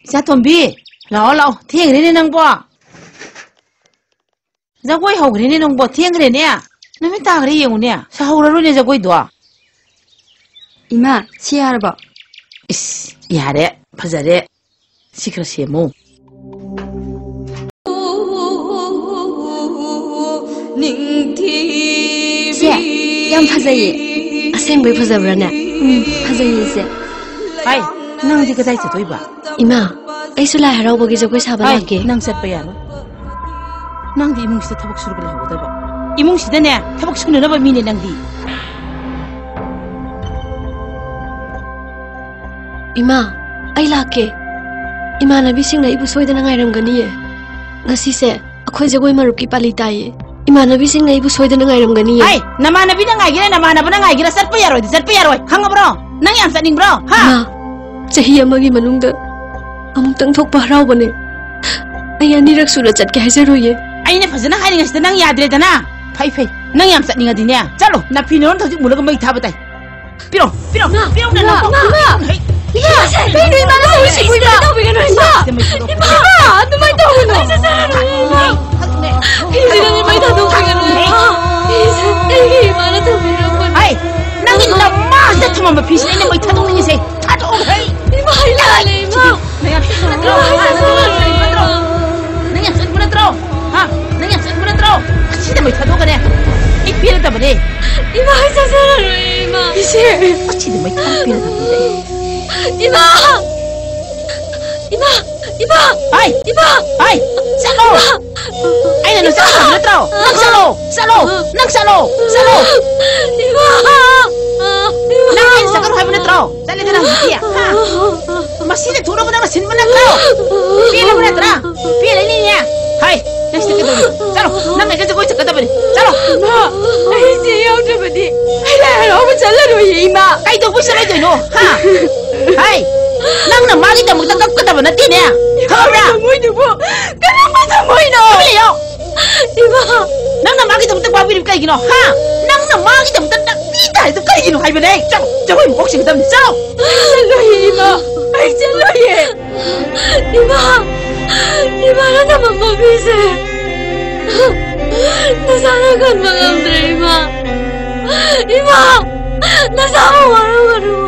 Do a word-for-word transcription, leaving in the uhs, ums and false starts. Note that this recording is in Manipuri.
ꯏꯆꯥꯇꯣꯝꯕꯤ, ꯂꯥꯛꯑꯣ, ꯂꯥꯛꯑꯣ꯫ ꯊꯦꯡꯈ꯭ꯔꯦꯅꯦ ꯅꯪꯕꯣ꯫ ꯖꯒꯣꯏ ꯍꯧꯈ꯭ꯔꯦꯅꯦ ꯅꯪꯕꯣ꯫ ꯊꯦꯡꯈ꯭ꯔꯦꯅꯦ꯫ ꯅꯨꯃꯤꯠ ꯇꯥꯈ꯭ꯔꯦ ꯌꯦꯡꯉꯨꯅꯦ꯫ ꯁꯥꯍꯧꯔꯔꯣꯏꯅꯦ ꯖꯒꯣꯏꯗꯣ꯫ ꯏꯃꯥ, ꯁꯤ ꯌꯥꯔꯕꯣ? ꯏꯁ, ꯌꯥꯔꯦ꯫ ꯐꯖꯔꯦ꯫ ꯁꯤ ꯈꯔ ꯁꯦꯝꯃꯨ꯫ ꯏꯆꯦ, ꯌꯥꯝ ꯐꯖꯩꯌꯦ꯫ ꯑꯁꯦꯡꯕꯩ ꯐꯖꯕ꯭ꯔꯥꯅꯦ? ꯎꯝ, ꯐꯖꯩꯌꯦ, ꯏꯆꯦ꯫ ꯍꯥꯏ, ꯅꯪꯗꯤ ꯀꯗꯥꯏ ꯆꯠꯇꯣꯏꯕ? ꯏꯃꯥ, ꯑꯩꯁꯨ ꯂꯥꯏ ꯍꯔꯥꯎꯕꯒꯤ ꯖꯒꯣꯏ ꯁꯥꯕ ꯍꯥꯏ, ꯂꯥꯛꯀꯦ꯫ ꯅꯪ ꯆꯠꯄ ꯌꯥꯔꯣꯏ꯫ ꯅꯪꯗꯤ ꯏꯃꯨꯡꯁꯤꯗ ꯊꯕꯛ ꯁꯨꯔꯒ ꯂꯩꯍꯧꯒꯗꯕ꯫ ꯏꯃꯨꯡꯁꯤꯗꯅꯦ, ꯊꯕꯛ ꯁꯨꯅꯅꯕ ꯃꯤꯅꯦ ꯅꯪꯗꯤ꯫ ꯏꯃꯥ, ꯑꯩ ꯂꯥꯛꯀꯦ꯫ ꯏꯃꯥꯟꯅꯕꯤꯁꯤꯡꯅ ꯑꯩꯕꯨ ꯁꯣꯏꯗꯅ ꯉꯥꯏꯔꯝꯒꯅꯤꯌꯦ꯫ ꯉꯁꯤꯁꯦ ꯑꯩꯈꯣꯏ ꯖꯒꯣꯏ ꯃꯔꯨꯞꯀꯤ ꯄꯥꯂꯤ ꯇꯥꯏꯌꯦ꯫ ꯏꯃꯥꯟꯅꯕꯤꯁꯤꯡꯅ ꯑꯩꯕꯨ ꯁꯣꯏꯗꯅ ꯉꯥꯏꯔꯝꯒꯅꯤꯌꯦ꯫ ꯍꯩ, ꯅꯃꯥꯟꯅꯕꯤꯅ ꯉꯥꯏꯒꯦꯔꯥ, ꯅꯃꯥꯟꯅꯕꯅ ꯉꯥꯏꯒꯦꯔꯥ, ꯆꯠꯄ ꯌꯥꯔꯣꯏꯗꯤ ꯆꯠꯄ ꯌꯥꯔꯣꯏ꯫ ꯈꯪꯉꯕ꯭ꯔꯣ? ꯅꯪ ꯌꯥꯝ ꯆꯠꯅꯤꯡꯕ꯭ꯔꯣ? ꯍꯥ? ꯏꯃꯥ, ꯆꯍꯤ ꯑꯃꯒꯤ ꯃꯅꯨꯡꯗ ꯑꯃꯨꯛꯇꯪ ꯊꯣꯛꯄ ꯍꯔꯥꯎꯕꯅꯦ꯫ ꯑꯩ ꯑꯅꯤꯔꯛ ꯁꯨꯅ ꯆꯠꯀꯦ ꯍꯥꯏꯖꯔꯣꯏꯌꯦ꯫ ꯑꯩꯅ ꯐꯖꯅ ꯍꯥꯏꯔꯤꯉꯩꯁꯤꯗ ꯅꯪ ꯌꯥꯗ꯭ꯔꯦꯗꯅ꯫ ꯐꯩ, ꯐꯩ꯫ ꯅꯪ ꯌꯥꯝ ꯆꯠꯅꯤꯡꯉꯗꯤꯅꯦ, ꯆꯠꯂꯣ꯫ ꯅꯐꯤ ꯅꯔꯣꯟ ꯍꯧꯖꯤꯛ ꯃꯨꯜꯂꯒ ꯃꯩ ꯊꯥꯕ ꯇꯥꯏ꯫ ꯄꯤꯔꯣ, ꯄꯤꯔꯣ, ꯏꯃꯥ, ꯄꯤꯔꯣ, ꯏꯃꯥ, ꯅꯅꯥꯎ, ꯏꯃꯥ, ꯄꯤꯔꯣ, ꯏꯃꯥ꯫ ꯍꯩ, ꯏꯃꯥ, ꯏꯃꯥ, ꯀꯩꯅꯣ ꯏꯃꯥ, ꯅꯪ ꯍꯧꯖꯤꯛ ꯏꯃꯥ, ꯇꯧꯕꯤꯒꯅꯨ, ꯏꯃꯥ꯫ ꯁꯤꯗ ꯃꯩ ꯊꯥꯗꯣꯛ-, ꯏꯃꯥ, ꯑꯗꯨꯃꯥꯏꯅ ꯇꯧꯒꯅꯨ꯫ ꯍꯩ, ꯍꯩ, ꯍꯩ, ꯐꯤꯁꯤꯗ ꯃꯩ ꯊꯥꯗꯣꯛꯄꯤꯒꯅꯨ, ꯏꯃꯥ꯫ ꯐꯤꯁꯦ ꯑꯩꯒꯤ ꯏꯃꯥꯅ ꯊꯝꯕꯤꯔꯝꯕꯅꯦ꯫ ꯍꯩ, ꯅꯪꯒꯤ ꯅꯃꯥꯁꯤꯗ ꯊꯝꯃꯝꯕ ꯐꯤꯁꯤꯅ ꯑꯩꯅ ꯃꯩ ꯊꯥꯗꯣꯛꯅꯤꯡꯉꯤꯁꯦ꯫ ꯊꯥꯗꯣꯛꯑꯣ, ꯍꯩ꯫ ꯏꯃꯥ, ꯑꯩ ꯂꯥꯜꯂꯦ, ꯏꯃꯥ꯫ ꯅꯪ ꯌꯥꯝ ꯆꯠꯅꯤꯡꯕ ꯅꯠꯇ꯭ꯔꯣ? ꯏꯃꯥ, ꯑꯩ ꯍꯥ? ꯂꯥꯜꯂꯦ, ꯏꯃꯥ꯫ ꯅꯪ ꯌꯥꯝ ꯆꯠꯅꯤꯡꯕ ꯅꯠꯇ꯭ꯔꯣ? ꯍꯥ? ꯅꯪ ꯌꯥꯝ ꯆꯠꯅꯤꯡꯕ ꯅꯠꯇ꯭ꯔꯣ? ꯉꯁꯤꯗ ꯃꯩ ꯊꯥꯗꯣꯛꯀꯅꯤ꯫ ꯑꯩ ꯄꯦꯜꯂꯗꯕꯅꯦ꯫ ꯏꯃꯥ, ꯑꯩ ꯆꯠꯆꯔꯔꯣꯏ, ꯏꯃꯥ꯫ ꯏꯆꯦ! ꯉꯁꯤꯗ ꯃꯩ ꯊꯥꯗꯣꯛ ꯄꯦꯜꯂꯗꯕꯅꯦ ꯑꯩ꯫ ꯏꯃꯥ! ꯏꯃꯥ! ꯏꯃꯥ! ꯍꯥꯏ! ꯏꯃꯥ! ꯍꯥꯏ! ꯆꯠꯂꯣ! ꯏꯃꯥ! ꯑꯩꯅ ꯅꯪ ꯏꯃꯥ! ꯆꯠꯂꯣ ꯍꯥꯏꯕ ꯅꯠꯇ꯭ꯔꯣ? ꯅꯪ ꯆꯠꯂꯣ! ꯆꯠꯂꯣ! ꯅꯪ ꯆꯠꯂꯣ! ꯆꯠꯂꯣ! ꯏꯃꯥ! ꯅꯪ ꯑꯩꯅ ꯆꯠꯀꯅꯨ ꯍꯥꯏꯕ ꯅꯠꯇ꯭ꯔꯣ? ꯆꯠꯂꯦꯗꯅ ꯍꯧꯖꯤꯛꯇꯤ, ꯍꯥ? ꯃꯁꯤꯅ ꯊꯣꯛꯅꯕ ꯅꯪꯅ ꯁꯤꯟꯕ ꯅꯠꯇ꯭ꯔꯣ? ꯄꯦꯜꯂꯕ ꯅꯠꯇ꯭ꯔꯥ? ꯄꯦꯜꯂꯅꯤꯅꯦ? ꯍꯥꯏ! ꯅꯪ ꯁꯤꯗ ꯀꯩꯗꯧꯔꯤ? ꯆꯠꯂꯣ! ꯅꯪ ꯑꯩꯒ ꯖꯒꯣꯏ ꯆꯠꯀꯗꯕꯅꯤ! ꯆꯠꯂꯣ! ꯏꯃꯥ! ꯑꯩ ꯏꯆꯦ ꯌꯥꯎꯗ꯭ꯔꯕꯗꯤ ꯑꯩ ꯂꯥꯏ ꯍꯔꯥꯎꯕ ꯆꯠꯂꯔꯣꯏꯌꯦ, ꯏꯃꯥ! ꯀꯩꯗꯧꯕꯩ ꯆꯠꯂꯣꯏꯗꯣꯏꯅꯣ? ꯍꯥ? ꯍꯥꯏ! ꯅꯪꯅ ꯃꯥꯒꯤꯗꯃꯛꯇ ꯀꯞꯀꯗꯕ ꯅꯠꯇꯦꯅꯦ! ꯈꯪꯕ꯭ꯔꯥ? ꯊꯃꯣꯏꯗꯨꯕꯨ ꯀꯔꯝꯕ ꯊꯃꯣꯏꯅꯣ? ꯇꯨꯃꯤꯟ ꯂꯩꯌꯣ! ꯏꯃꯥ! ꯅꯪꯅ ꯃꯥꯒꯤꯗꯃꯛꯇ ꯋꯥꯕꯤꯔꯤꯕ ꯀꯩꯒꯤꯅꯣ? ꯍꯥ? ꯅꯪꯅ ꯃꯥꯒꯤꯗꯃꯛꯇ ꯅꯥꯄꯤ ꯇꯥꯔꯤꯗꯣ ꯀꯩꯒꯤꯅꯣ ꯍꯥꯏꯕꯅꯦ? ꯆꯠꯂꯣ! ꯖꯒꯣꯏ ꯃꯀꯣꯛ ꯆꯤꯡꯒꯗꯕꯅꯤ! ꯆꯠꯂꯣ! ꯆꯠꯂꯣꯏ, ꯏꯃꯥ! ꯑꯩ ꯆꯠꯂꯣꯏꯌꯦ꯫ ꯏꯃꯥ! ꯏꯃꯥ, ꯅꯪ ꯊꯝꯃꯝꯕ ꯃꯤꯁꯦ ꯅꯆꯥꯅ ꯀꯟꯕ ꯉꯝꯗ꯭ꯔꯦ, ꯏꯃꯥ꯫ ꯏꯃꯥ! ꯅꯆꯥꯕꯨ ꯋꯥꯔꯧꯒꯅꯨ꯫